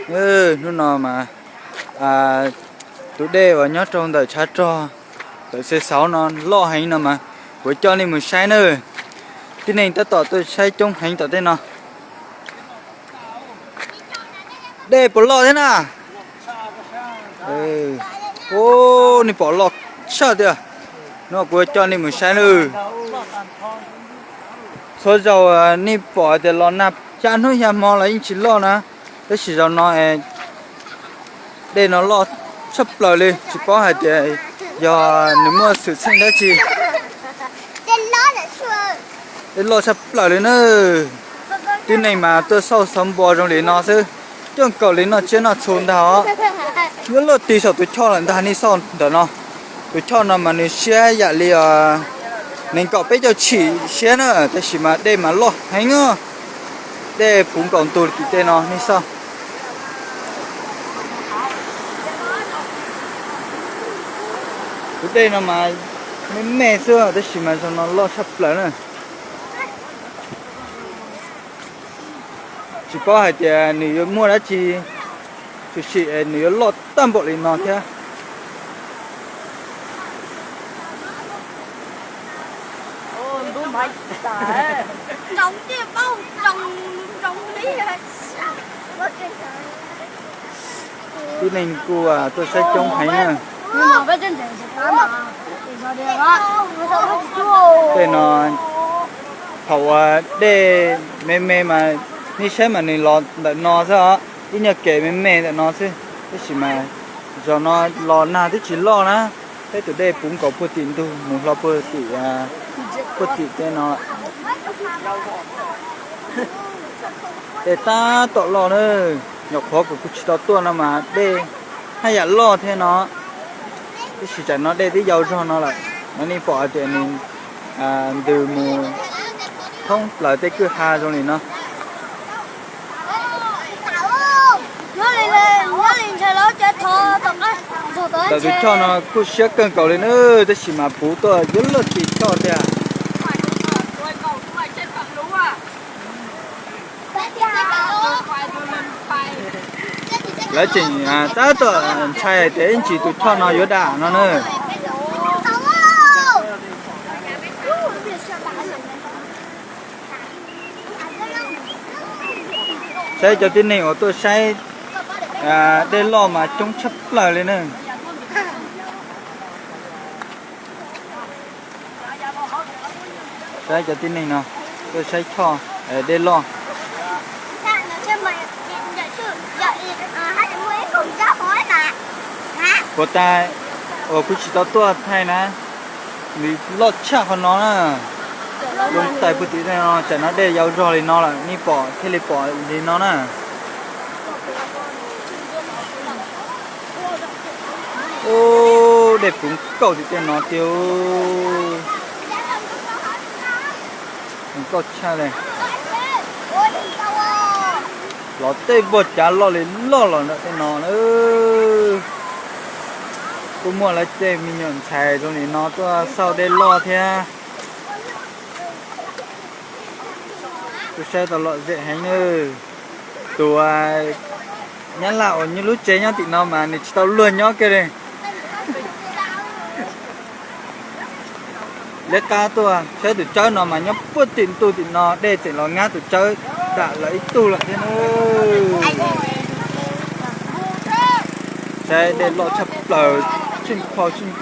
Hnub no mas tus dej uas nyob rau ntawm tshav rog, ntawm Xe Xauv no loj heev no mas kuv coj nej mus saib na. Tib neeg tab tom tuaj saib coob heev tom tej no. Dej puas loj thiab na? Nej pom loj tshaj tiag. No kuv coj nej mus saib na. Txhua zaus nej pom tias los nag xya hnub xya hmo los yeej tsis loj na, tab sis zaum no dej no loj tshaj plaws li, tsis paub hais tias yog nws muaj xwm txheej dab tsi. Dej loj tshaj plaws li na. Tib neeg mas tuaj xauj xauv npua zoo li no xwb, coj nkaus li noj tsiab noj txhu ntag os. Yuav luaj tig saum tus choj lawm ntag nej xauj ntawm no. Tus choj no mas nws siab yam li nees nkaum peb caug tshim siab na, tab sis mas dej mas loj heev os. Dej puv nkaus ntug tim tej no nej xauj. Tus dej no mas me me xwb tab sis mas zaum no loj tshaj plaws na. Tsis paub hais tias nws yuav muaj dab tsi tshwm sim es nws yuav loj tag npaum li no thiab. Tib neeg kuj tuaj saib coob heev na. Tej no thaum uas dej me me mas nej saib mas nws los ntawm no xwb os, ib nyuag kev me me ntawm no xwb, tab sis mas zaum no los nag twb tsis loj na, peb tus dej puv nkaus puag tim ntug mus hlo puag tim, puag tim tej no. Dej tab tom loj na, nyuam qhuav kuv kuv tsis tau tuaj no mas dej haj yam loj thiab no, tab sis tsam no dej twb yau zog no lawm, no nej pom hais tias nws ntws mus thoob plaws tej kwj ha zoo li no. Ntawm tus choj no kuj siab kawg nkaus li na, tab sis mas puv tuaj yuav luaj tig choj tiag. Lawv tseem tab tom ntshai hais tias ib ntsis tus choj no yuav dam no na. Saib cov tib neeg uas tuaj saib dej loj mas coob tshaj plaws li na. Saib cov tib neeg no tuaj saib choj dej loj. Puas tas uas kuv tsis tau tuaj thaij na, nws loj tshaj qhov no na. Lub tais puag tim no, tsam no dej yau zog li no lawm nej pom thiaj li pom li no na. Ub, dej puv nkaus tim tej no tiag. Puv nkaus tshaj li. Los tej npog cav loj li loj los ntawm tej no na. Kuj muaj lawv tej me nyuam ntxhais zoo li no tuaj xauj dej loj thiab. Kuj saib tau lom zem heev na. Tus nyab laj uas nyob lub tsev nyob tim no mas nws tsis tau luag nyob kiag li. Liab qab tuaj saib tus tsawb no mas nyob puag tim ntuj tim no, dej tseem los nyab tus tsawb dam lawv ib tug lawm thiab na. Saib dej loj tshaj plaws, tsheej khau tsheej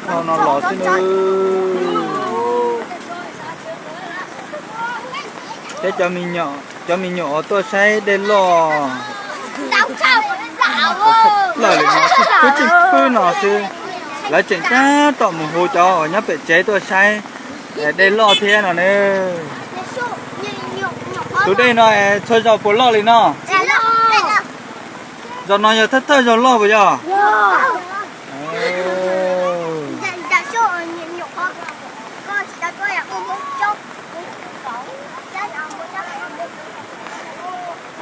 khau no los xwb na. Thiab cov me nyuam uas tuaj saib dej loj, lawm li no tsheej khwb tsheej khwb no xwb. Lawv tseem tab tom mus hu cov uas nyob pem tsev tuaj saib dej loj thiab no ne. Tus dej no txhua zaus puas loj li no? Zaum no yog thawj thawj zaug loj puas yog?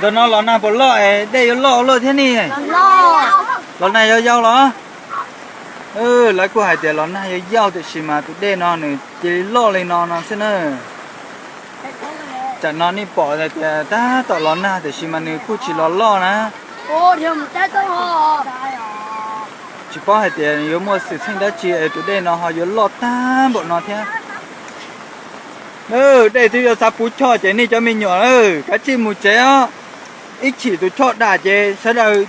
Zaum no los nag puas loj es dej yuav loj ua luaj thiab ne? Los nag yau yau los? Lawv kuj hais tias los nag yau yau tiam sis mas tus dej no nws cia li loj li no no xwb na. Tam no nej pom tias tab tom los nag tiam sis mas nws kuj tsis los loj na. Tsis paub hais tias yuav muaj xwm txheej dab tsi es tus dej no ho yuav loj tag npaum no thiab. Dej twb yuav xav puv choj ces nej cov me nyuam kav tsij mus tsev os. Ib chim tus choj dam ces sawv daws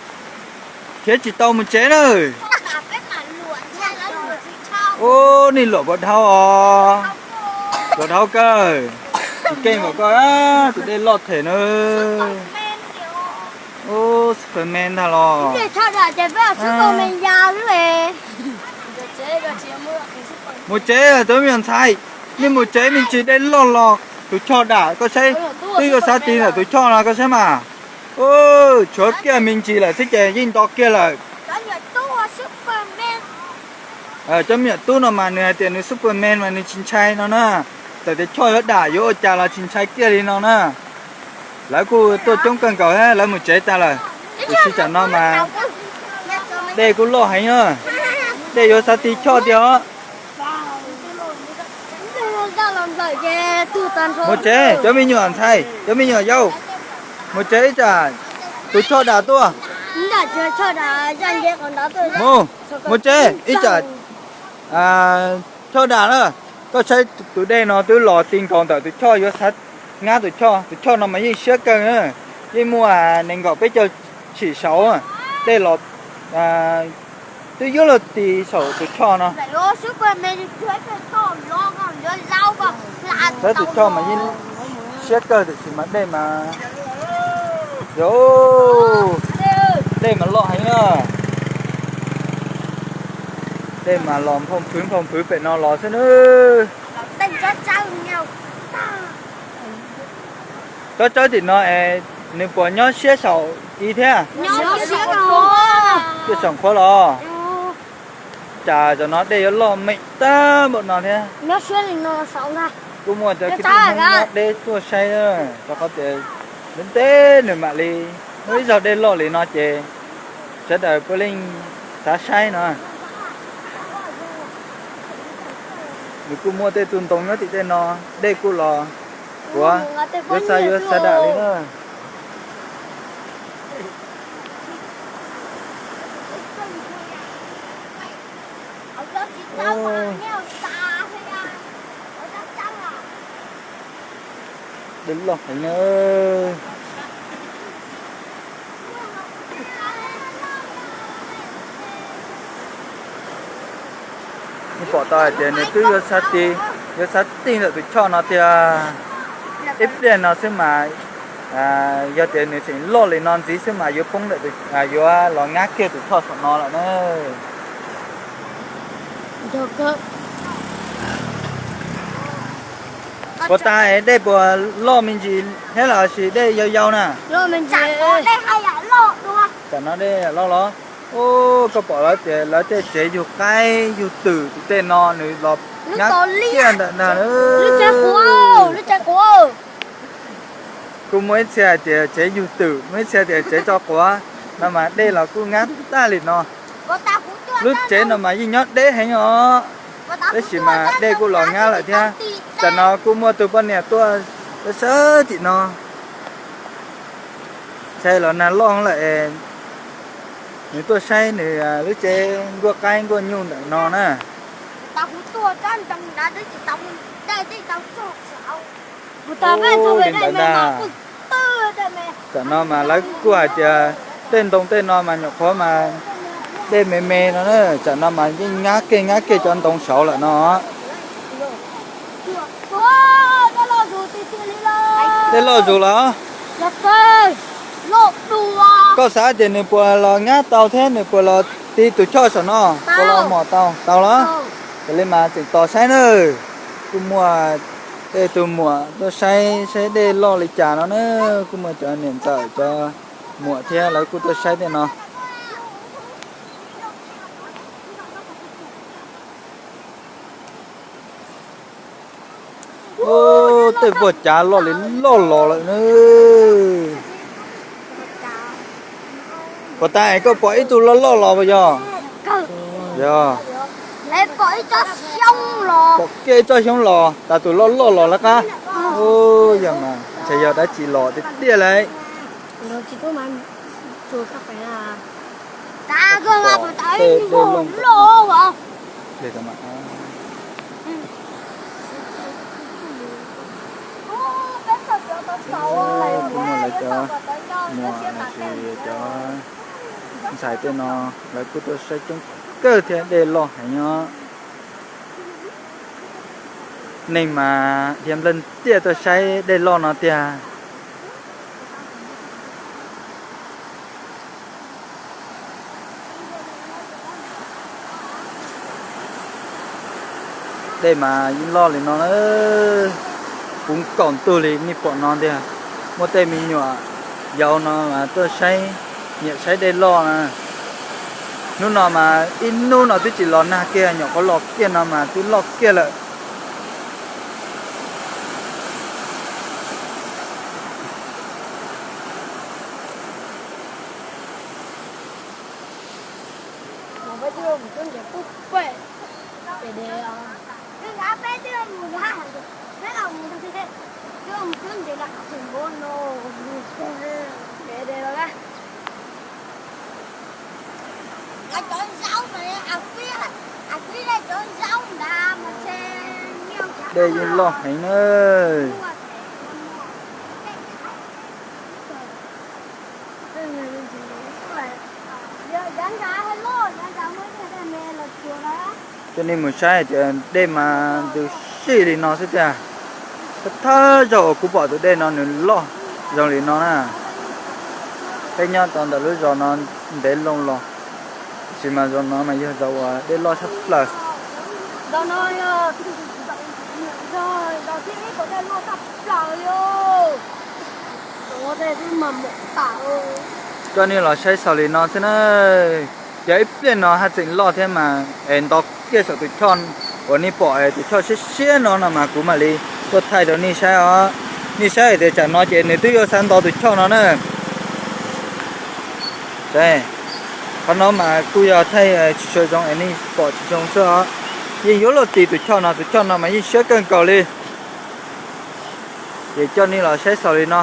khiav tsis tau mus tsev na. Ub, nej luam puas dhau os? Puas dhau kawg? Tsis keej npaum koj, tus dej loj them na. Ub, Superman ntag los. Mus tsev tus me nyuam ntxhais, nej mus tsev me ntsis, dej loj los tus choj dam koj saib, twb yuav xav ti ntawm tus choj no koj saib mas. Tshuav kiag me ntsis lawm xwb ces yeej nto kiag lawm. Cov me nyuam tub no mas nws hais tias nws Superman mas nws tsis ntshai no na. Txawm tias choj yuav dam yuav ua cas los tsis ntshai kiag li no na. Lawv kuj tuaj coob kawg nkaus thiab, lawv mus tsev tag lawm. Tiam sis tam no mas dej kuj loj heev na, dej yuav xav ti choj tiag os. Mus tsev cov me nyuam ntxhais, cov me nyuam yaus, mus tsev ib tsam tus choj dam tuaj. Mus, mus tsev ib tsam choj dam na. Koj saib tus dej no twb los ti nkaus ntawm tus choj yuav xav ngab tus choj, tus choj no mas yeej siab kawg na, yeej muaj nees nkaum peb caug tshim saud, dej los twb yuav luag ti saum tus choj no. Saib tus choj mas yeej siab kawg tiam sis mas dej mas, yog, dej mas loj heev na. Dej mas los nphoo phwv nphoo phwv pem no los xwb na. Tsob tsawb tim no es nws puas nyob siab saum i thiab? Siab saum qhuav los. Cas zaum no dej yuav loj meem tag npaum no thiab. Kuj muaj cov kwv tij Hmoob nyob deb tuaj saib, rau qhov tias ntev ntev nws mam li muaj ib zaug dej loj li no ces sawv daws puav leej xav saib no. Nws kuj muaj tej tug ntoo nyob tim tej no, dej kuj los, kuav yuav xav yuav xav dam li na. Dej loj heev na. Nej pom tau hais tias nws twb yuav xav ti, yuav xav ti ntawm tus choj no tiag. Ib pliag no xwb mas, yog tias nws tseem loj li no ntxiv xwb mas yuav poob ntawm, yuav los ngab kiag tus choj saum no lawm na. Puas tas dej puas loj me ntsis thiab los sis dej yau yau na? Tam no dej loj los. Ub, koj pom lawv tias lawv tej tsev yug qaib yug twm tim tej no nws los ngab kiag ntawm na. Kuj muaj ib txhia hais tias tsev yug twm, muaj ib txhia tias tsev tso quav, no mas dej los kuj ngab tag li no. Lub tsev no mas yeej nyob deb heev os, tab sis mas dej kuj los ngab lawm thiab. Tam no kuj muaj tus poj niam tuaj sawv tim no, ntshai los nag loj lawm es nws tuaj saib nws lub tsev nkuaj qaib nkuaj nyuj ntawm no na. Tam no mas lawv kuj hais tias tej ntoo tej no mas nyuam qhuav mas dej me me no na, tam no mas yeej ngab kiag ngab kiag cov ntoo saud lawm no. Dej loj zus los? Koj xav tias nws puas los ngab tau thiab nws puas los ti tus choj saum no, puas los mom tau, tau los? Yog li mas tseem tos saib na. Kuj muaj tej tug muam tuaj saib saib dej loj li cas no na, kuj muaj cov niam ntxawm cov muam thiab lawv kuj tuaj saib tej no. Ub, tej vuag cav loj li loj los lawm na. Puas tas koj pom ib tug loj loj los puas yog? Yog. Pom kiag ib tsob xyoob los tas tus loj loj los lawv qab. Ub, yog mas. Ces yog dab tsi los tiag tiag lauj. Muaj lawv cov, muaj cov ntxhais tej no, lawv kuj tuaj saib coob kawg thiab, dej loj heev os. Neeg mas dhia nplawg tiaj tuaj saib dej loj no tiag. Dej mas yeej loj li no na, puv nkaus ntug li nej pom no tiag. Muaj tej me nyuam yaus no mas tuaj saib, nyiam saib dej loj na. Hnub no mas ib hnub no twb tsis los nag kiag, nyuam qhuav los kiag no mas twb loj kiag lawm. Dej yeej loj heev na. Coj nej mus saib hais tias dej mas ntws sij li no xwb tiag. Thawj zaug uas kuv pom tus dej no nws loj zoo li no na. Peb nyob rau ntawm lub zos no ntev loo los, tab sis mas zos no mas yog zos uas dej loj tshaj plaws. Coj nej los saib xaus li no xwb na. Yog ib pliag no haj tseem loj thiab mas es nto kiag saum tus choj uas nej pom es tus choj siab siab no no mas kuv mam li tuaj thaij rau nej saib os. Nej saib hais tias tsam no ces nws twb yuav xav nto tus choj no na. Qhov no mas kuj yog thaij tsis tshua zoo es nej pom tsis zoo xwb os. Yeej yuav luag tis tus choj no, tus choj no mas yeej siab kawg nkaus li. Ces coj nej los saib xaus li no.